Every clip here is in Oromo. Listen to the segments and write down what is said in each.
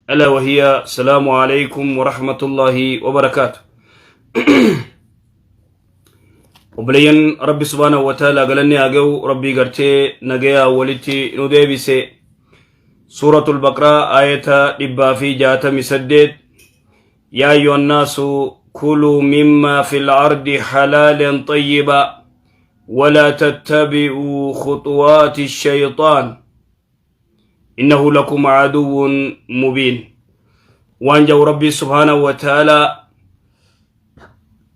ألا وهي السلام عليكم ورحمة الله وبركاته. Obboleeyyan Rabbi subhaanahu wa ta'ala galanni haa ga'u. Rabbii gartee nagayaa walitti nu deebise. Suuratul Baqraa ayata 168: yaa ayyuhan naasu kuluu mimmaa fil ardi halaalan xayyiba walaa tattabi'uu khuxuwaati shayxaan innahu lakum aduwwun mubiin. Waan jedhu Rabbii subhaanahu wa ta'ala,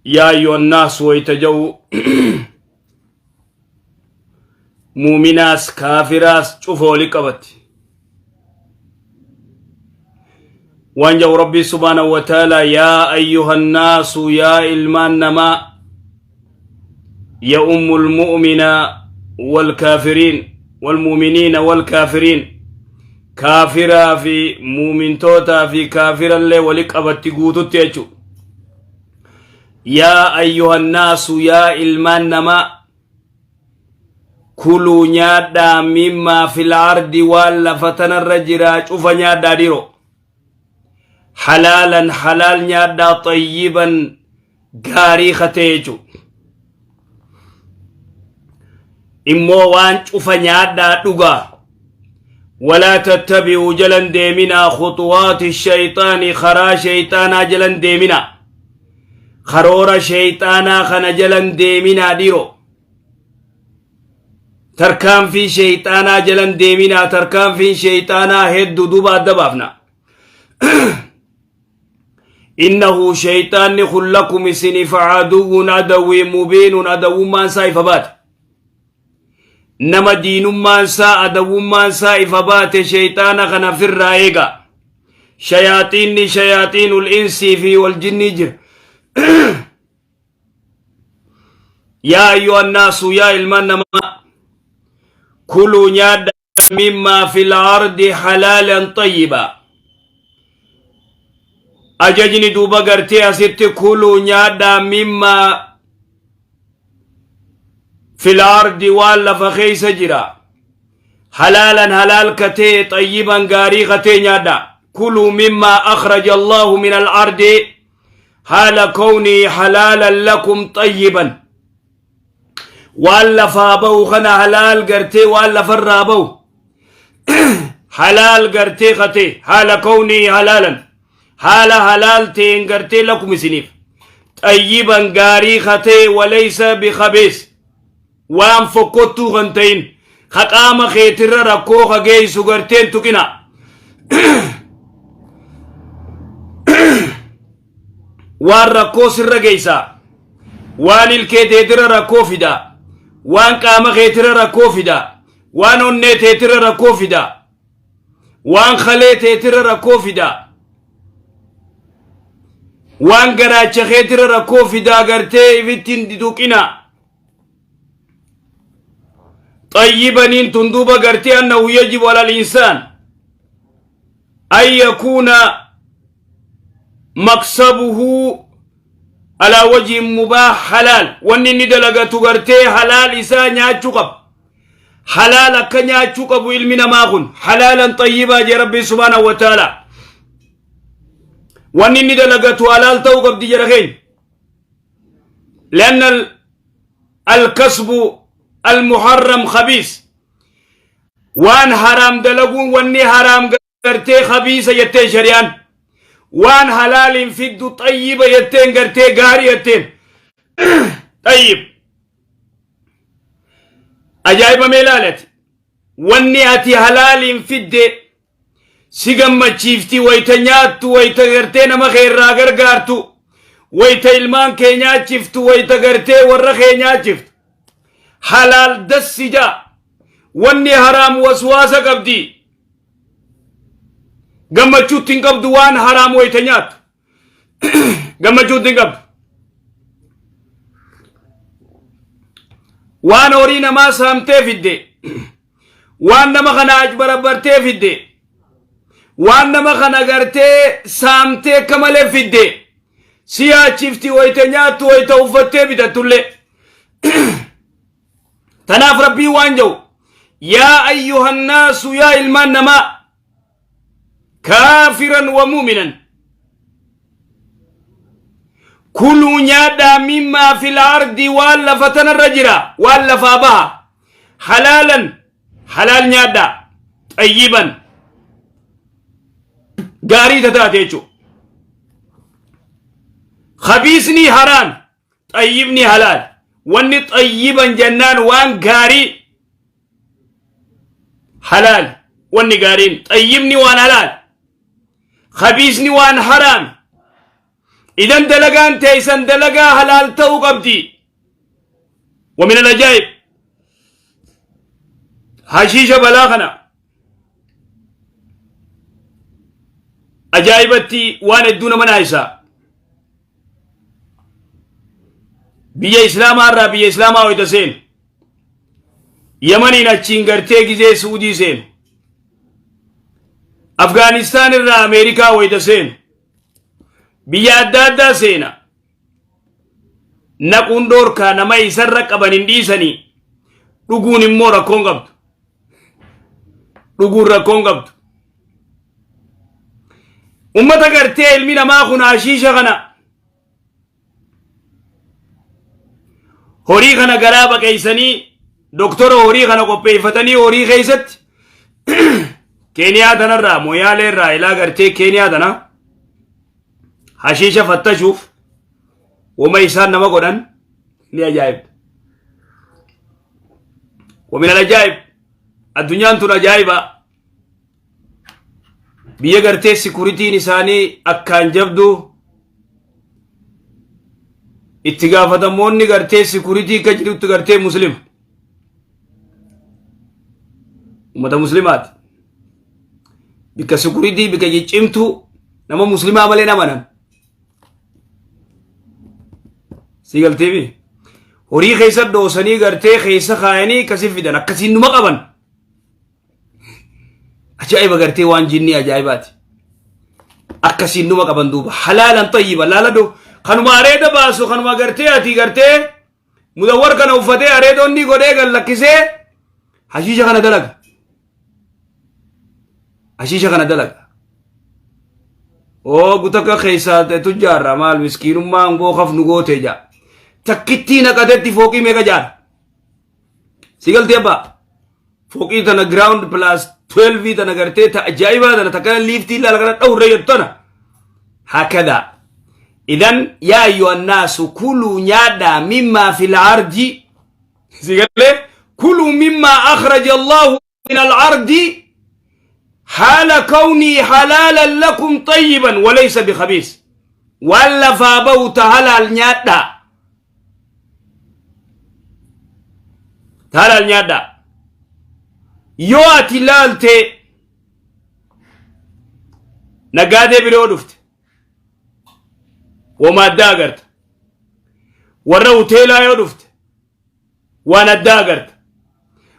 yaa ayyuhan naas wayta jedhu muuminaas kaafiraas cufa wali qabatti. Waan jedhu Rabbii subhaanahu wa ta'ala, yaa ayyuhan naasu, yaa ilmaan namaa, يؤم المؤمن والكافرين والمؤمنين والكافرين، kaafiraa fi muumintootaa fi kaafirallee wali qabatti guututti jechu. Yaa ayyuhannaasu, yaa ilmaan namaa, kuluu nyaadhaa, mimmaa fil ardi, waan lafa tanarra jiraa cufa nyaadhaa dhiro, halaalan, halaal nyaadhaa, xayyiban, gaarii katee jechu. Immoo waan cufa nyaadhaa dhugaa. Walaa tattabi'uu, jalan deeminaa, khuxuwaati shayxaani, karaa shayxaanaa jalan deeminaa, karoora shayxaanaa kana jalan deeminaa dhiro, tarkaanfii shayxaanaa jalan deeminaa. Tarkaanfiin shayxaanaa hedduu, duuba adda baafna. Innahu, shayxaanni kun, lakum, isiniif, aduwwun, adawwii, mubiinun, adawwummaan isaa ifa baate. Nama diinummaan isaa adawwummaan isaa ifa baate shayxaana kana firraa eega. Shayaaxiinni shayaaxiinul insii fi wal jinnii jira. Yaa ayyuhannaasu, yaa ilmaan namaa, kuluu, nyaadha, mimmaa fil ardi halaalan xayyiba. Ajajni duuba gartee asitti kuluu, nyaadhaa, mimmaa fil ardi, waan lafa keessa jira, halaalan, halaal katee, xayyiban, gaarii katee nyaadha. Kuluu mimmaa akhraja Allahu min al ardi haala kownii halaalan lakum xayyiban. Waan lafaa bahu kana halaal gartee, waan lafarraa bahu halaal gartee katee, haala kownii halaalan, haala halaal ta'een gartee, lakum, isiniif, xayyiban, gaarii katee, walaysa bikabees, waan fokkottuu kan ta'in, ka qaama keetirra rakkoo ka geessu garteen tuqina. Waan rakkoo sirra geessaa, waan ilkee teetirra rakkoo fida, waan qaama keetirra rakkoo fida, waan onnee teetirra rakkoo fida, waan kalee teetirra rakkoo fida, waan garaacha keetirra rakkoo fidaa gartee ifittiin tuqina. Xayyibaniin tun duuba gartee annahu yajibu alal insaan an yakuuna maksabuhu alaa wajhin mubaah halaal. Wanni inni dalagatu gartee halaal isaa nyaachuu qaba, halaal akka nyaachuu qabu ilmi namaa kun. Halaalan xayyibaa jee Rabbiin subhaanahu wa ta'ala. Wanni inni dalagatu halaal ta'uu qabdi jedha keenya, lianna alkasbu almuharram khabiis. Waan haraam dalaguun, wanni haraam gartee khabiisa jetteen shari'aan. Waan halaaliin fiddu xayyiba jetteen, gartee gaarii jetteen. Xayyib ajaa'iba mee ilaalati. Wanni ati halaaliin fidde si gammachiifti wayta nyaattu, wayta gartee nama kee irraa gargaartu, wayta ilmaan kee nyaachiftu, wayta gartee warra kee nyaachiftu. Halaal dassi jaa. Wanni haraam waswaasa qabdi, gammachuutti hin qabdu. Waan haraam wayta nyaattu gammachuutti hin qabdu. Waan horii namaa saamtee fidde, waan nama kana ajbarabbartee fidde, waan nama kana gartee saamtee akka malee fidde si yaachifti wayta nyaattu, wayta uffattee bitattullee. Tanaaf Rabbii waan jedhu: yaa ayyuhannaasu, yaa ilmaan namaa, Kaafiran wa mu'minan. Kuluu nyaadhaa mimmaa fil ardi waan lafa tanarra jira waan lafaa baha halaalan halaal nyaadhaa xayyiban gaarii tataate jechuudha. Khabiisni haraam xayyibni halaal wanni xayyiban jennaan waan gaarii halaal wanni gaariin xayyibni waan halaal khabiisni waan haraam idan dalagaan teeysan dalagaa halaal ta'uu qabdi. ومن العجائب hashiisha balaa kana ajaa'ibatti waan hedduu nama naayisa. Biyya islaamaa irraa biyya islaamaa wayita seenu Yamaniin achiin gartee gizee Suudii seenu Afgaanistaan irraa Ameerikaa wayita seenu biyya adda addaa seena naquun dhoorkaa nama isarra qaban hin dhiisanii dhuguun immoo rakkoon qabdu dhuguun rakkoon qabdu. Ummata gartee ilmi namaa kun hashiisha kana horii kana garaa baqeessanii doktora horii kana qopheeffatanii horii keessatti Keeniyaa tanarraa Moyaalee irraa ilaa gartee Keeniyaa tana hashiisha fattashuuf wama isaan nama godhan ni ajaa'ibda. Wamin ajaa'ib addunyaan tun ajaa'iba. Biyya gartee sikuritiin isaanii akkaan jabdu itti gaafatamoonni gartee sikuritii akka jirutti gartee muslima. Ummata muslimaati. Bikka sikuritii bikka ciccimtuu nama muslimaa malee nama nan. Si galteemi? Horii keessa dhoosanii gartee keessa kaayanii akkasii fidan akkasiin numa qaban. Ajaa'iba gartee waan jinnii ajaa'ibaati. Akkasiin numa qaban duuba. Halaalan xayyiba laaladu kanuma areeda baasu kanuma gartee ati gartee mudawwar kana uffatee areedonni godhee gad lakkisee hashiisha kana dalaga. Hashiisha kana dalaga. Oo gutakka keessaa tujjaarra maal miskiinummaan bookaaf nu goote jaa. Takkittii naqatetti fooqii meeqa jaara? Si galtee abbaa? Fooqii tana ground plus 12 tana gartee ta ajaa'ibaa tana takka liiftii ilaala kana dhawurra jettu tana. Hakada. Idan yaa ayyuha annaasu kuluu nyaadhaa mimmaa fil ardi. Si galee kuluu mimmaa akhraja Allahu min al-ardi haala kawnii halaalan lakum xayyiban walaysa bikhabiis. Waan lafaa bahu ta halaal nyaadhaa. Ta halaal nyaadhaa. Yoo ati laalte naggaadee biroo dhufte wama addaa agarta. Warra hoteelaa yoo dhufte waan addaa agarta.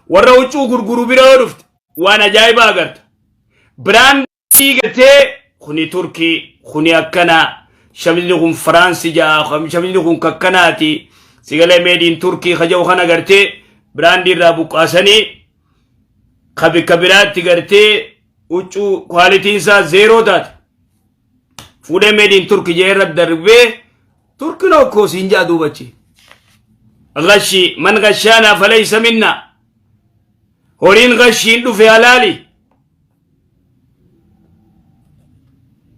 Warra huccuu gurguru bira yoo dhufte waan ajaa'ibaa agarta. Biraandii gartee kuni Turkii, kuni akkanaa, shamizni kun Firaansi ja'a, shamizni kun kakkanaati, sigalee meediin Turkii kaja'u kana gartee biraandii irraa buqqaasanii ka bikka biraatti gartee huccuu kwaalitiin isaa zeeroo taate. Fuudhee meediin Turkii jee irra darbee Turkiin okkoo siin ja'a duubachi. Gashii man gashaanaa falaysa minna. Horiin gashiin dhufe halaali.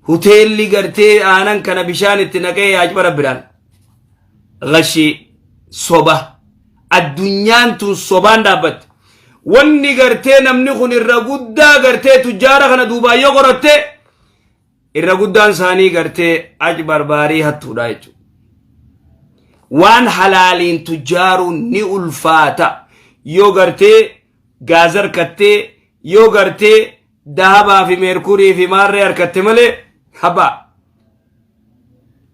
Hoteelli gartee aanan kana bishaan itti naqee yaajbara biraan. Gashii soba. Addunyaan tun sobaan dhaabbatte. Wanni gartee namni kun irra guddaa gartee tujjaara kana duubaan yoo qoratte irra guddaan isaanii gartee aj barbaarii hattuudha jechuudha. Waan halaaliin tujjaaruun ni ulfaata. Yoo gartee gaaza harkattee yoo gartee dahabaa fi meerkurii fi maarree harkatte malee habaa.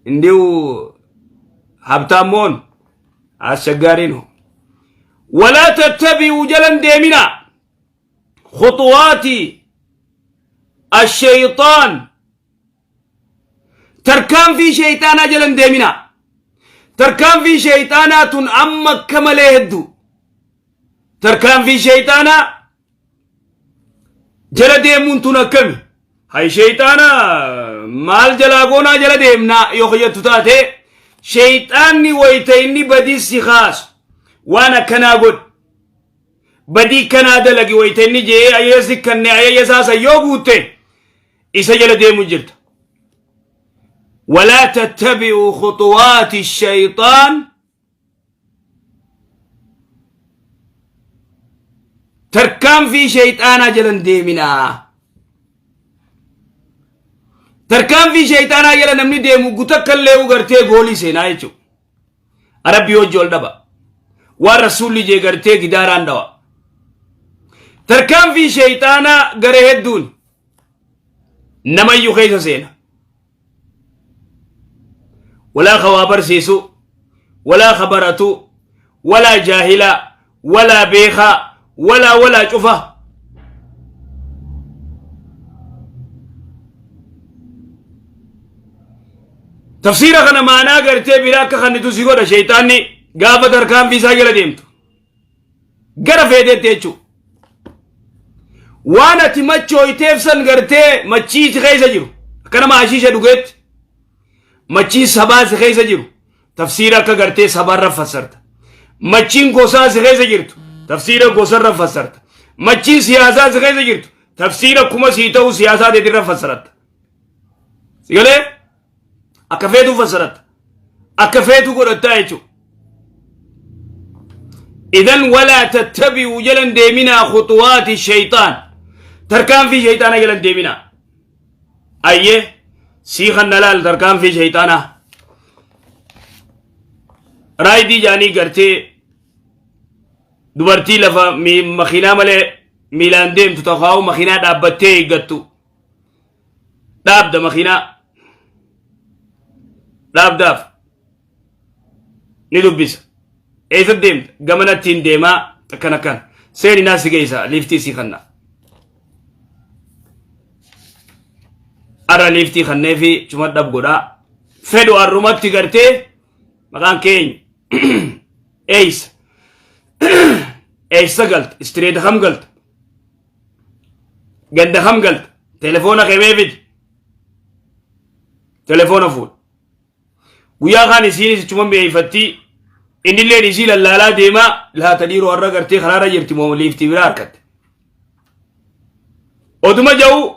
Indiu habtaammoon ashaggaarii no. Walaa tattabi'uu jalan deeminaa. Khuxuwaati asheeyxaan tarkaanfii sheeyxaanaa jalan deeminaa. Tarkaanfii sheeyxaanaa tun amma akka malee hedduu. Tarkaanfii sheeyxaanaa jala deemuun tun akkami? Hay sheeyxaana maal jalaa goonaa jala deemnaa yoo jettu taate, sheeyxaanni wayta inni badii si kaasu waan akkanaa godhi, badii kanaa dalagi wayta inni je'ee ajaja si kanne, ajaja isaa san yoo guutte isa jala deemu jirta. Walaa tattabi'uu khuxuwaati shayxaan. Tarkaanfii shayxaanaa jala hin deeminaa. Tarkaanfii shayxaanaa jala namni deemu gutakka illee gartee goolii seenaa jechuudha. Rabbii hojii ol dhaba. Waan rasuulli jee gartee gidaaraan dhawa. Tarkaanfii shayxaanaa gara hedduun namayyuu keessa seena. Walaa ka waa barsiisu, walaa ka baratu, walaa jaahilaa, walaa beekaa, walaa cufa. Tafsiira kana maanaa gartee biraa akka kannitu si godha sheeyxaanni gaafa tarkaanfii isaa jala deemtu. Gara feeteetti jechuudha. Waan ati machooyteef san gartee machii si keessa jiru. Akka nama ashiisha dhugeetti. Machiin sabaa si keessa jiru. Tafsiira akka gartee sabaarra fassarta. Machiin gosaa si keessa jirtu. Tafsiira gosarra fassarta. Machiin siyaasaa si keessa jirtu. Tafsiira kuma sii ta'u siyaasaa teetirra fassaratta. Si galee? Akka feetuu fassaratta. Akka feetuu godhattaa jechuudha. Idan walaa tattabi'uu jalan deeminaa khuxuwaati shayxaan. Tarkaanfii shayxaanaa jalan deeminaa. Ayyee sii kan nalaal tarkaanfii shayxaanaa. Raayidii jaanii gartee dubartii lafa makiinaa malee miilaan deemtu takkaa'u makiinaa dhaabbattee eeggattu. Dhaabda makiinaa. Dhaabdaaf. Ni dubbisa. Eessa deemta? Gamanatti hin deemaa akkana akkana. Seeni naa si geessa liiftii si kanna. Arra liiftii kannee fi cuma dhab godhaa. Fedhu arrumatti gartee maqaan keenya eessa? Eessa galta? Istireeta kam galta? Ganda kam galta? Telefoona kee mee fidi? Telefoona fuudha. Guyyaa kaan isiinis ichuma mi'eeffatti, innilleen isii lallaalaa deemaa laata dhiiroo har'a gartee karaarra jirti moo liiftii biraa harkatte. Oduma ja'u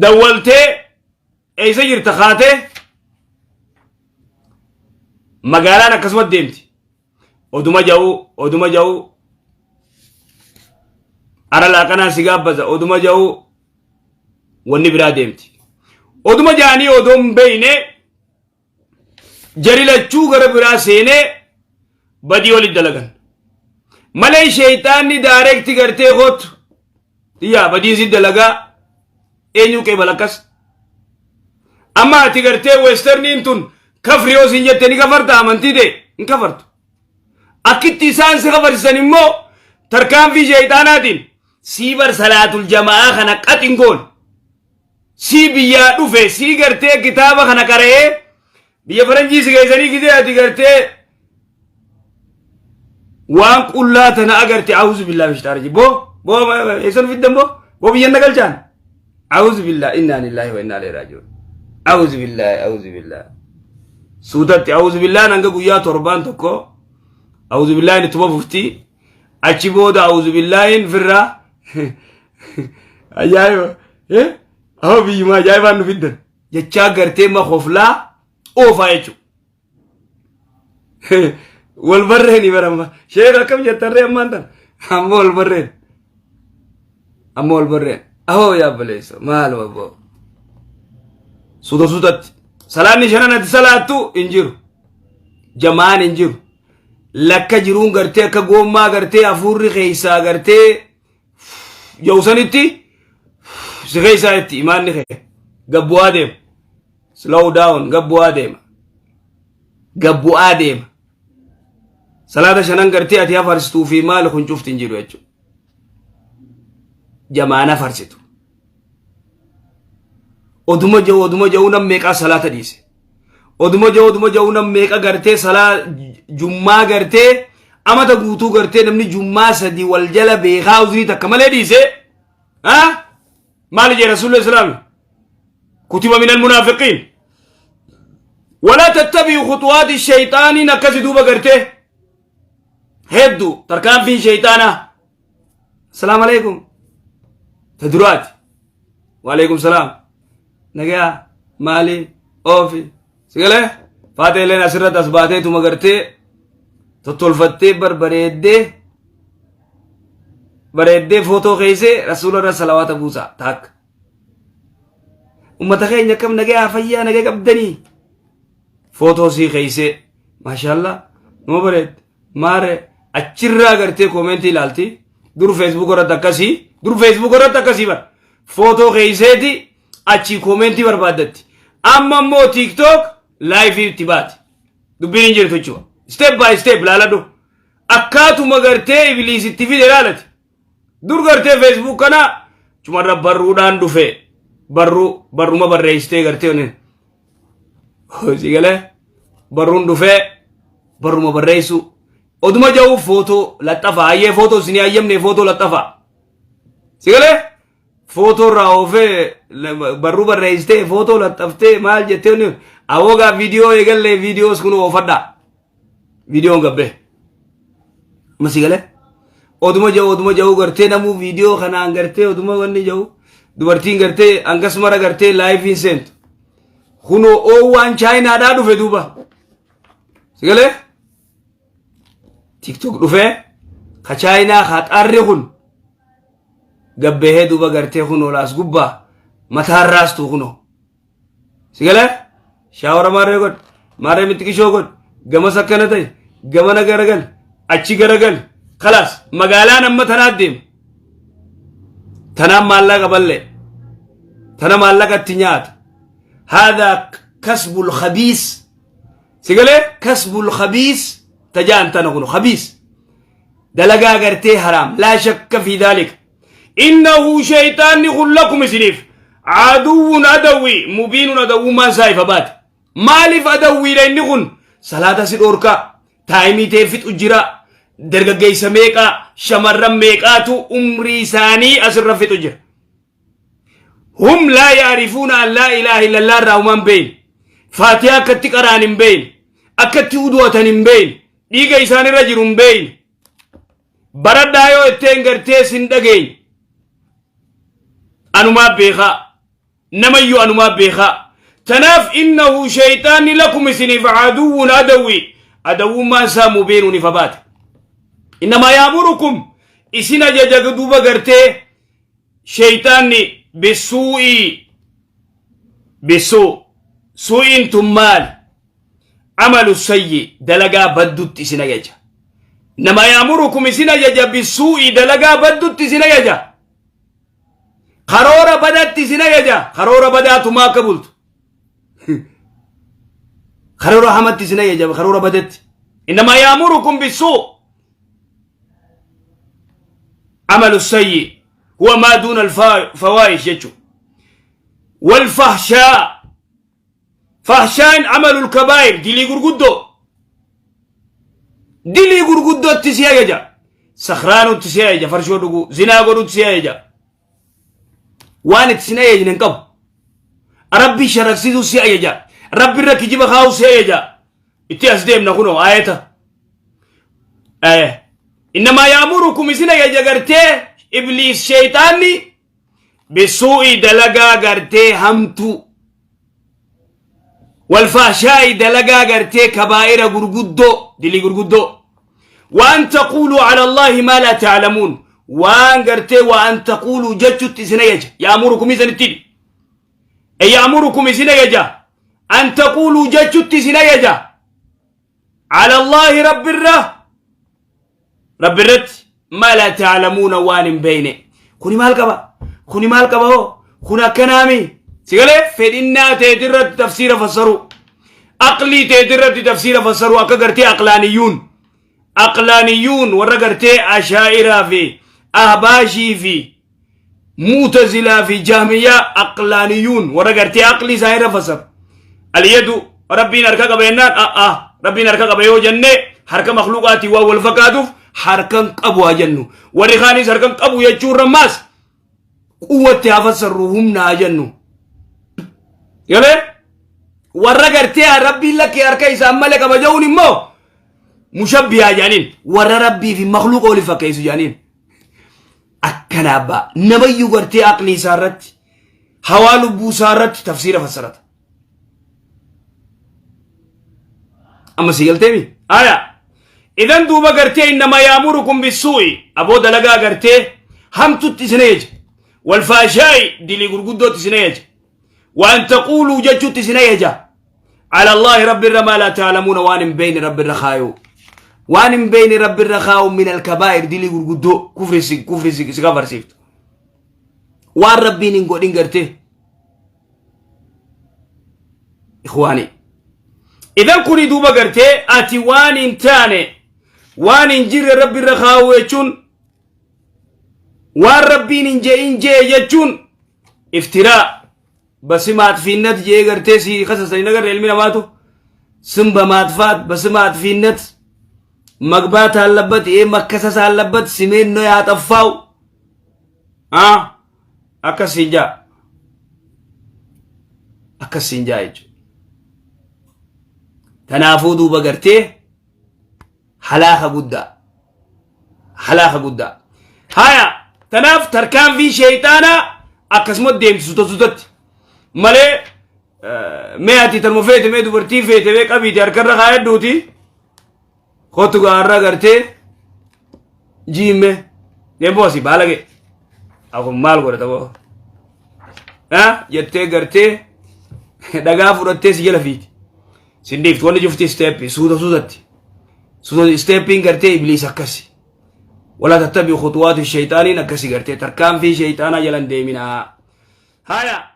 dawwaltee eessa jirta kaatee magaalaan akkasuma deemti. Oduma ja'u oduma ja'u ara laaqanaa si gaabbaza oduma ja'u wanni biraa deemti. Oduma ja'anii odoo hin beeyne jari lachuu gara biraa seenee badii walitti dalagan. Malee sheeyxaanni daareekti gartee kootu yaa badiin si dalagaa eenyu qeebala akkas. Amma ati gartee weesterniin tun kafri yoo siin jette ni kafarta amantii ta'e hin kafartu. Akkitti isaan si kafarsisan immoo tarkaanfii sheeyxaanaatiin sii bar salaatul jama'aa kana qaxin goon. Sii biyyaa dhufe sii gartee kitaaba kana qara'ee biyya faranjii si geessanii gidee ati gartee waan qullaa tana agarte a'uuzu billaa min shaytaani rajiim. Boo boo eessa nu fiddan boo boo biyyan na galchaan a'uuzu billaa innaa lillaahi wa innaa ilaihi raaji'uun a'uuzu billaahi a'uuzu billaa suutatti a'uuzu billaan hanga guyyaa torbaan tokko a'uuzu billaahin ittuma fufti achi booda a'uuzu billaahin firraa ajaa'iba eh ahoo biyyuma ajaa'ibaan nu fiddan jechaa gartee makoflaa oofaa jechuudha. Wal barreeni baramma. Sheek akkam jettarree ammaan tan. Amma wal barreen. Amma wal barreen. Ahoo yaa baleessa maaluma boo. Suuta suutatti. Salaanni shanan ati salaattu hin jiru. Jamaan hin jiru. Lakka jiruun gartee akka goommaa gartee hafuurri keessaa gartee yawsanitti si keessaa itti imaanni kee gabbu'aa deema. Slow down gabbu'aa deema. Gabbu'aa deema. Salaata shanan gartee ati hafarsituu fi maali kun cufti hin jiru jechuudha. Jamaan hafarsitu. Oduma ja'u oduma ja'u nam meeqaa salaata dhiise. Oduma ja'u oduma ja'u nam meeqa gartee salaa jummaa gartee Amata guutuu gartee namni jummaa sadi wal jala beekaa uzrii takka malee dhiise. Ha? Maali jee Rasuulli Islaami? Kutiba minal munaafiqiin. Walaa tattabi'u khuxuwaati shayxaaniin akkasi duuba gartee hedduu tarkaanfiin shayxaanaa. Asalaamu alaikum. Ta duraati. Waalaikum salaam. Nagaa maali oofi. Sigalee faateeleen asirratti as baateetuma gartee tottolfattee barbareeddee bareeddee footoo keessee rasuula irra salawaata buusa taakka. Ummata keenya akkam nagaa fayyaa nagaa qabdanii footoo sii keessee maashaallah numa bareedde maare achirraa gartee koomentii ilaalti dur feesbuuk irratti akkasii dur feesbuuk irratti akkasii bara footoo keesseeti achii koomentii barbaaddatti amma immoo TikTok live itti baati dubbiin hin jirtu jechuudha step by step laaladhu akkaatuma gartee ibliis itti fide laalati dur gartee Facebook kana chumarra barruudhaan dhufe barruu barruma barreessitee gartee hojii galee barruun dhufee barruma barreessu oduma ja'u footoo laxxafa hayyee footoo isinii hayyamne footoo laxxafa si galee footoo irraa oofee barruu barreessitee footoo laxxaftee maal jettee awoogaa viidiyoo eegallee viidiyoos kun oofadhaa viidiyoon gabbee amma si galee oduma ja'u oduma ja'u gartee namuu viidiyoo kanaan gartee oduma wanni ja'u dubartiin gartee hangas mara gartee liveiin seentu kunoo oowwaan chaayinaadhaa dhufe duuba si galee TikTok dhufee ka chaayinaa ka xarri kun gabbahee duuba gartee kunoo laas gubbaa mataarraastu kunoo si galee shower maarree godh maarree mixxiqishoo godh gamas akkana ta'e gamana garagal achi garagal kalaas magaalaan amma tanaat deema tanaan maallaqa ballee tana maallaqa itti nyaata هذا كسب الخبيث si galee كسب الخبيث tajaan tana kunu خبيث dalagaa gartee haraam لا شك في ذلك إنه shayxaanni kun لكم isiniif عدو adawwi مبين adawwummaan isaa ifa baate maaliif adawwiidha inni kun salaata si dhoorkaa time tee fixu jira dargaggeessa meeqaa shamarran meeqaatu umrii isaanii asirra fixu jira هم لا يعرفون أن لا إله إلا الله irraa humaan beeyin faatihaa akkatti qaraan hin beeyin akkatti udu'atan hin beeyin dhiiga isaanirra jiru hin beeyin baradhaa yoo itteen gartee sin dhageeny anumaa beekaa namayyuu anumaa beekaa tanaaf إنه shayxaanni لكم isiniif عدو adawwi adawwummaan isaa مبين ifa baate إنما يأمركم isin ajaja duuba gartee shayxaanni بالسوء بالسوء suu'iin tun maal عمل السيء dalagaa baddutti isin ajaja nama يأمركم isin ajaja بالسوء dalagaa baddutti isin ajaja karoora badatti isin ajaja karoora badaatumaa akka bultu karoora hamatti isin ajaja karoora badatti إنما يأمركم بالسوء عمل السيء هو ما دون الفواحش يجو والفحشاء فحشاء عمل الكبائر dilii gurguddoo dilii gurguddootti si ajaja sakhraanutti si ajaja farshoo dhuguu zinaa godhutti si ajaja waan itti sin ajajne hin qabu rabbi sharaksiisuu si ajaja rabbi irra kijiba kaa'uu si ajaja itti as deemna kunoo aayata إنما يأمركم isin ajaja gartee ibliis shayxaanni بالسوء dalagaa gartee hamtuu والفحشاء dalagaa gartee kabaa'ira gurguddoo dilii gurguddoo وأن تقولوا على الله ما لا تعلمون waan gartee وأن تقولوا jechutti isin ajaja يأمركم isinitti يأمركم isin ajaja أن تقولوا jechutti isin ajaja على الله rabbi irra rabbi irratti ما لا تعلمون waan hin beeyne kuni maal qaba kuni maal qaba hoo kun akkanaami sigalee fedhinnaa teetirratti tafsiira fassaru aqlii teetirratti tafsiira fassaru akka gartee aqlaaniyyuun aqlaaniyyuun warra gartee ashaa'iraa fi ahbaashii fi mu'tazilaa fi jahmiyyaa aqlaaniyyuun warra gartee aqlii isaanii irra fassaru اليد rabbiin harka qaba jennaan a'a rabbiin harka qaba yoo jenne harka makhluuqaatiin waan wal fakkaatuuf harkan qabu haa jennu. Warri kaanis harkan qabu jechuurra maas quwwatti haa fassarru, humna haa jennu. Galee warra gartee Rabbiin lakkee harka isaan malee qaba jechuun immoo mushabbihaa jedhaniin, warra Rabbii fi makhluuqa waliif fakkeessu jedhaniin. Akkana abbaa namayyuu gartee aqlii isaa irratti, hawaa lubbuu isaa irratti tafsiira fassarata. Amma si galteemi? Aya. Idan duuba gartee innama yaamurukum bissuu'i, aboo dalagaa gartee hamtutti isin ajaja. Walfaashaa'i, dilii gurguddootti isin ajaja. Waan taquuluu jechuutti isin ajaja. Ala Allaahi, Rabbi irra, maa laa taalamuuna, waan hin beeyne Rabbi irra kaayuu. Waan hin beeyne Rabbi irra kaa'u min alkabaa'ir, dilii gurguddoo kufri si kafarsiiftu. Waan Rabbiin hin godhin gartee. Ikhwaani. Idan kuni duuba gartee ati waan hin taane, waan hin jirre Rabbi irra kaa'uu jechuun, waan Rabbiin hin je'in je'e jechuun iftiraa በስም አጥፊነት jee gartee si kasasanii nagarre. Ilmi namaatu ስም በማጥፋት፣ በስም አጥፊነት መግባት አለበት። ይሄ መከሰስ አለበት። ስሜን ነው ያጠፋው አ akkas jaa, akkas jaa jechuudha. Tanaafuu duuba gartee halaaka guddaa, halaaka guddaa. Haya, tanaaf tarkaanfii sheeyxaanaa akkasuma deemti suta sutatti malee, mee ati tanuma feete, mee dubartii feete, mee qabiite harkarra kaayadhuuti kootu gaarraa gartee jiimme deemboo asii baalage akun maal godhata boo jettee gartee dhagaa fudhattee si jala fiiti. Sin dhiiftu. Wanni cufti step suuta suutatti. Suuta steppiin gartee ibliis akkasi. ولا تتبعوا خطوات الشيطان, akkasi gartee tarkaanfii sheeyxaanaa jalan deeminaa. Haya.